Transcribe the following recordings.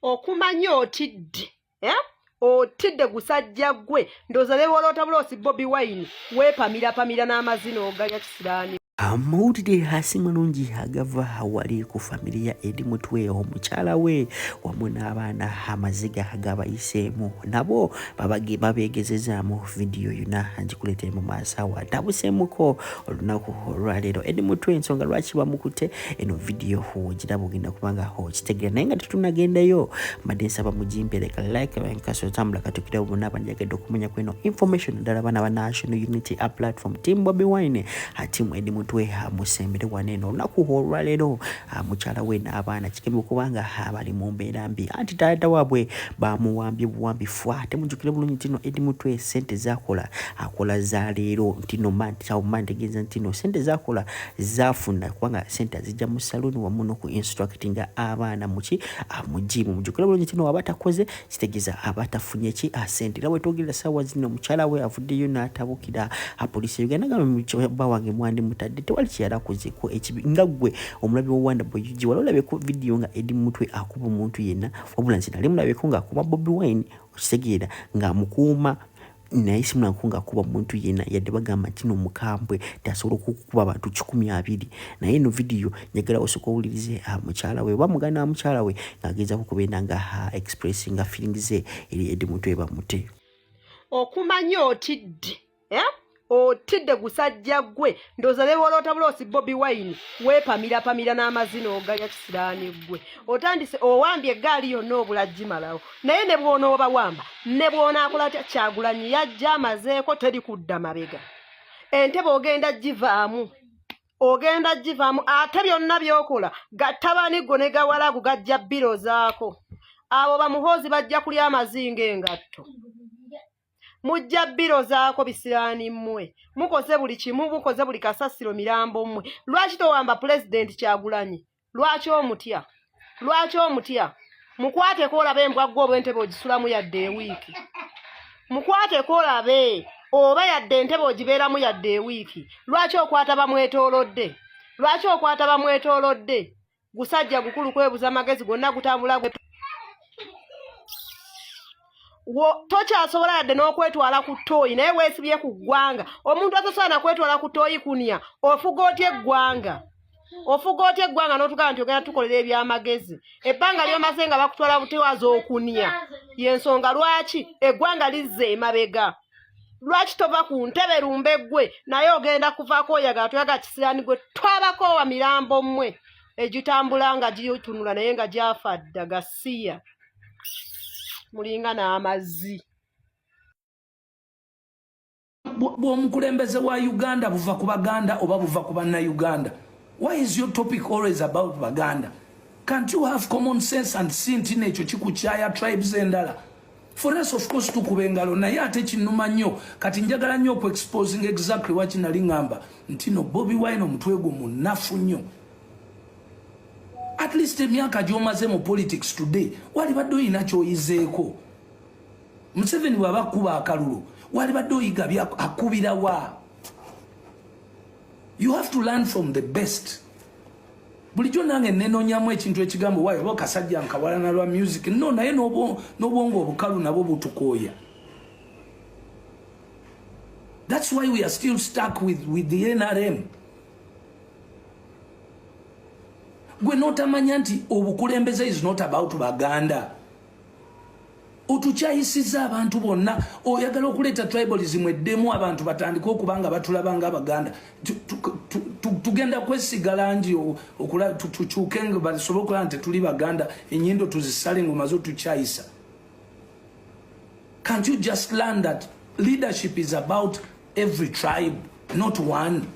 Okumanya otidde, eh? Otidde gusajja gwe, ndowooza ne bw'oloota buloosi Bobi Wine weepamirapamira n'amazina ogalya kisiraani. Amawulire asi malungi agava wali ku famire ya Eddie Mutwe, omukyala we wamu n'abaana amaziga gabayiseemu nabo babeegezezaamu vidiyo yonna ngikuleetera mu maaso awo atabuseemuko olunaku olwaleero. Eddie Mutwe ensonga lwaki bamukutte eno vidiyo ogiraba ogenda kubanga okitegeera, naye nga tetunagendayo mbadde nsaba mugimpereka like nkaso tambula katukira bonna abanjagadde okumanya kweno information ddala abaana ba National Unity Platform Team Bobi Wine team Eddie Mutwe musembere wano eno olunaku olwaleero mukyala we n'abaana kikembe kubanga bali mu mbeera mbi anti taata waabwe bamuwambye buwambi fwa. Ate mujjukire bulungi nti no Eddie Mutwe sente zakola akola za leero nti no ma ntegeeza nti no sente zakola zafuna kubanga sente azijja mu saloon wamu n'oku instructinga abaana muki mu gym. Mujjukire bulungi nti no aba takoze kitegeeza aba tafunye ki sente. Era wetwogerera ssaawa zino mukyala we avuddeyo n'atabukira poliisi ya Uganda nga bba wange mwandi mutadde tewali kye yalakozeko ekibi nga ggwe omulabi wa Wanda Boy UG wali olabeko vidiyo nga Eddie Mutwe akuba omuntu yenna, wabula nze nali mulabeko ng'akuba Bobi Wine, okitegeera, ng'amukuuma, naye simulabako ng'akuba muntu yenna yadde bagamba nti no mukambwe tasobola okukuba abantu 120. Naye eno vidiyo njagala osooka owulirize mukyala we oba muganda wa mukyala we ng'agezaako okubeera nga expressinga feelings ze eri Eddie Mutwe bamute. Okumanya otidde, eh? Otidde gusajja gwe, ndowooza ne bw'oloota buloosi Bobi Wine weepamirapamira n'amazina ogalya kisiraani gwe. Otandise owambye eggaali yonna obula gimalawo, naye ne bw'onoobawamba ne bw'onaakola otya Kyagulanyi yajja amazeeko teri kudda mabega. Entebe ogenda givaamu, ogenda givaamu, ate byonna by'okola gattabani go ne gawalagu gajja birozaako. Abo bamuhoozi bajja kulya amazinga engatto. Mujja birozaako bisiraani mmwe, mukoze buli kimu, mukoze buli kasasiro mirambo mmwe. Lwaki towamba Pulezidenti Kyagulanyi? Lwaki omutya? Lwaki omutya? Mukwateko olabe embwa gwe oba entebe ogisulamu yadde ewiiki. Mukwateko olabe oba yadde entebe ogibeeramu yadde ewiiki. Lwaki okwata bamwetoolodde? Lwaki okwata bamwetoolodde? Gusajja gukulu kwebuza magezi gonna gutambula gwe tokyasobola yadde n'okwetwala ku ttooyi, naye weesibye ku ggwanga. Omuntu atasobola na kwetwala ku ttooyi kunya, ofuga otya eggwanga? Ofuga otya eggwanga n'otugamba nti ogenda tukolera ebyamagezi? Ebbanga ly'omaze nga bakutwala butewaza okunya, y'ensonga lwaki eggwanga lizza emabega. Lwaki tova ku ntebe lumbe ggwe, naye ogenda kuvaako oyagala toyagala kisiraani gwe. Twabakoowa mirambo mmwe egitambula nga gitunula naye nga gyafa dda gasiya, mulinga n'amazzi. Bw'omukulembeze wa Uganda buva ku Baganda oba buva ku Bannayuganda? Why is your topic always about Baganda? Can't you have common sense and see nti nekyo kikukyaya tribes endala? For us, of course, tukuba engalo, naye ate kinnuma nnyo. Kati njagala nnyo okuexposing exactly waki nali ŋŋamba nti no Bobi Wine omutwe gwo munafu nnyo. At least emyaka gy'omaze mu politics today walibadde oyina ky'oyizeeko. Museveni bw'aba akuba akalulu walibadde oyiga akubirawa. You have to learn from the best. Bulijjo nange nenonyamu ekintu ekigambo waayo oba kasajja nkawalana lwa music no, naye n'obwongo obukalu nabwo butukooya. That's why we are still stuck with the NRM. Gwe n'otamanya nti obukulembeze is not about Baganda. Otukyayisiza abantu bonna, oyagala okuleeta tribalism eddemu, abantu batandike okuba nga batulaba nga Abaganda. Tugenda kwesiga langi tukyuke nga basobole okulaba nti tetuli Baganda, enyindo tuzisale ng'omaze otukyayisa. Can't you just learn that leadership is about every tribe, not one?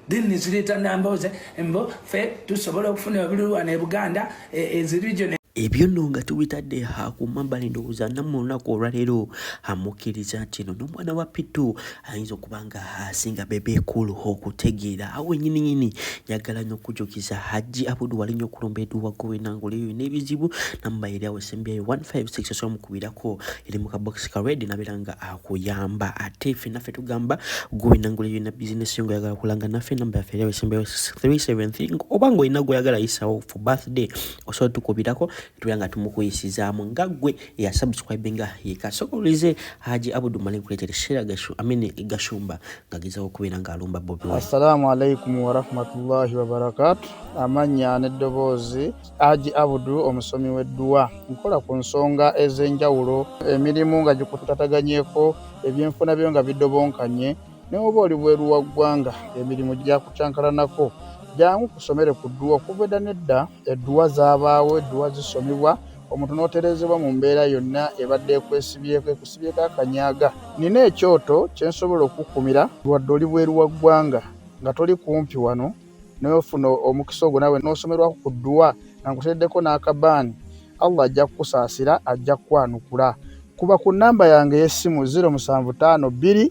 Then nezireeta nambooze mbo fe tusobola okufuna obululu wano e Buganda ezi region. Ebyo nno nga tubitadde ku mabbali, ndowooza nammwe olunaku olwaleero mukkiriza nti eno n'omwana wa P2 ayinza okuba nga asinga Bebe Cool okutegeera. Awo wennyininyini njagala nnyo okujjukiza Hajji Abudu wali nnyo okulumba edduwa gwe nangula eyo n'ebizibu. Namba eri awo esembyayo 156, osobola mukubirako, eri mu kabokisi ka red, nabeera nga akuyamba. Ate ffe naffe tugamba gwe nangula eyo na bizinesi yo ng'oyagala kulanga naffe, namba yaffe eri awo esembyayo 373, oba ng'olina gw'oyagala yisawo for birthday osobola tukubirako. Tubeera nga tumukuyisizaamu nga ggwe eyasubscribinga yeka. Sokolulize Haji Abudu Male nkuleetere Sheila Gashu, Amini Gashumba ng'agezaako okubeera ng'alumba Bobi Wine. Assalaamu alaikum warahmatullahi wabarakatu. Amannya n'eddoboozi Haji Abudu, omusomi w'edduwa. Nkola ku nsonga ez'enjawulo, emirimu nga gikutataganyeko, ebyenfuna byo nga bidobonkanye, ne oba oli bweru wa ggwanga emirimu gyakucankalanako, jangu kusomere ku dduwa. Okuva edda n'edda edduwa zaabaawo, edduwa zisomebwa omuntu n'otereezebwa mu mbeera yonna ebadde ekwesibyeko, ekusibyeko akanyaga. Nina ekyoto kye nsobola okukukumira wadde oli bweru wa ggwanga nga toli kumpi wano, n'ofuna omukisa ogwo naawe n'osomerwako ku dduwa nga nkuteereddeko n'akabaani. Allah ajja kukusaasira, ajja kukwanukula. Kuba ku nnamba yange ey'essimu 0752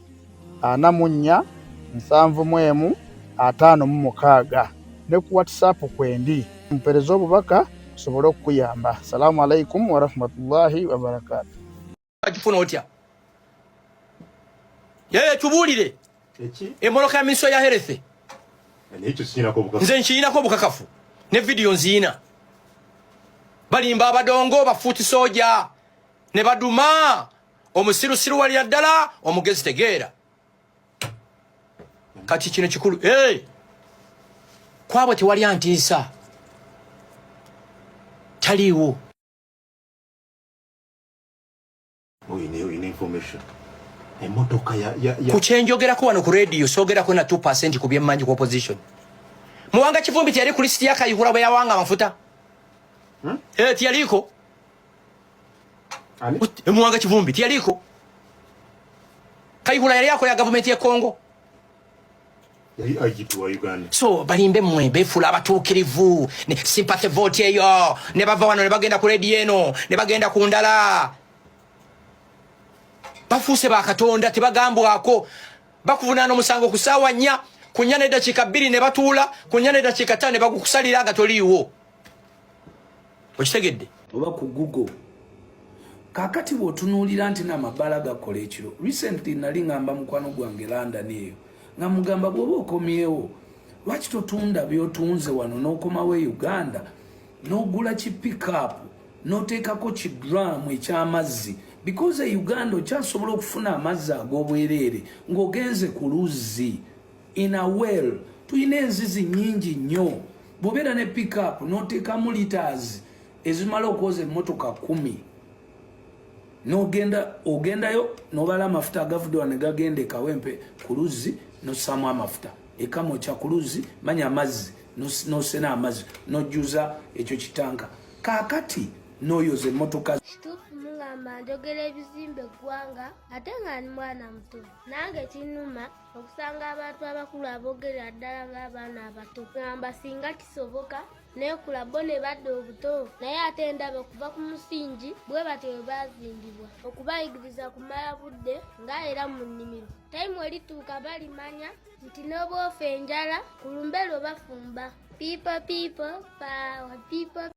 44 71 56 ne ku WhatsApp kwendi, mpereze obubaka nsobole okukuyamba. Salaamu alaikum warahmatullahi wabarakatu. Agifuna otya? Yeye tubuulire emmotoka ya minisitule ya health. Nze nkiyinako obukakafu ne vidiyo nziyina. Balimba abadongo bafuuti soja ne baduma omusirusiru walira ddala omugezi tegeera. Kati kino kikulu. Hey! Kwabwe tewali antiisa, taliiwo. Ku kyenjogerako wano ku radio soogerako na 2% ku byemmanyi ku opposition. Muwanga Kivumbi teyali ku lisiti ya Kayihura bwe yawanga amafuta, hmm? Eh, teyaliiko. Muwanga Kivumbi teyaliiko. Kayihura yali akolera gavumenti ye Congo. So balimbe mmwe befuula abatuukirivu ne sympathy vote eyo ne bava wano ne bagenda ku rediyo eno ne bagenda ku ndala. Bafuuse ba Katonda, tebagambwako. Bakuvunaana omusango ku ssaawa 4, ku 4:02 ne batuula, ku 4:05 ne bagukusalira nga toliiwo. Okitegedde? Oba ku Google. Kaakati bw'otunuulira nti n'amabaala gakola ekiro. Recently nali ngamba mukwano gwange London eyo, nga mugamba bw'oba okomyewo lwaki totunda by'otunze wano n'okomawo e Uganda n'ogula ki pickup n'oteekako ki drum eky'amazzi, because e Uganda okyasobola okufuna amazzi ag'obwereere ng'ogenze ku luzzi, in a well. Tulina enzizi nnyingi nnyo. Bw'obeera ne pickup n'oteekamu liters ezimala okwoza emmotoka 10, n'ogenda ogendayo n'obala amafuta agavudde wano ne gagenda e Kawempe ku luzzi, n'ossaamu amafuta ekamokya ku luzzi, manya amazzi, n'osena amazzi n'ojjuza ekyo kitanka, kaakati n'oyoza emmotoka. Kituufu mungamba njogera ebizimba eggwanga ate nga ndi mwana muto. Nange kinnuma okusanga abantu abakulu aboogerera ddala ng'abaana abato. Ngamba singa kisoboka neekula bo ne badda obuto, naye ate ndaba okuva ku musingi bwe batyo bwe baazimbibwa. Okubayigiriza kumala budde nga era mu nnimiro. Tayimu erituuka balimanya nti n'obwofa enjala ku lumbe lwe bafumba. People, people, power, people.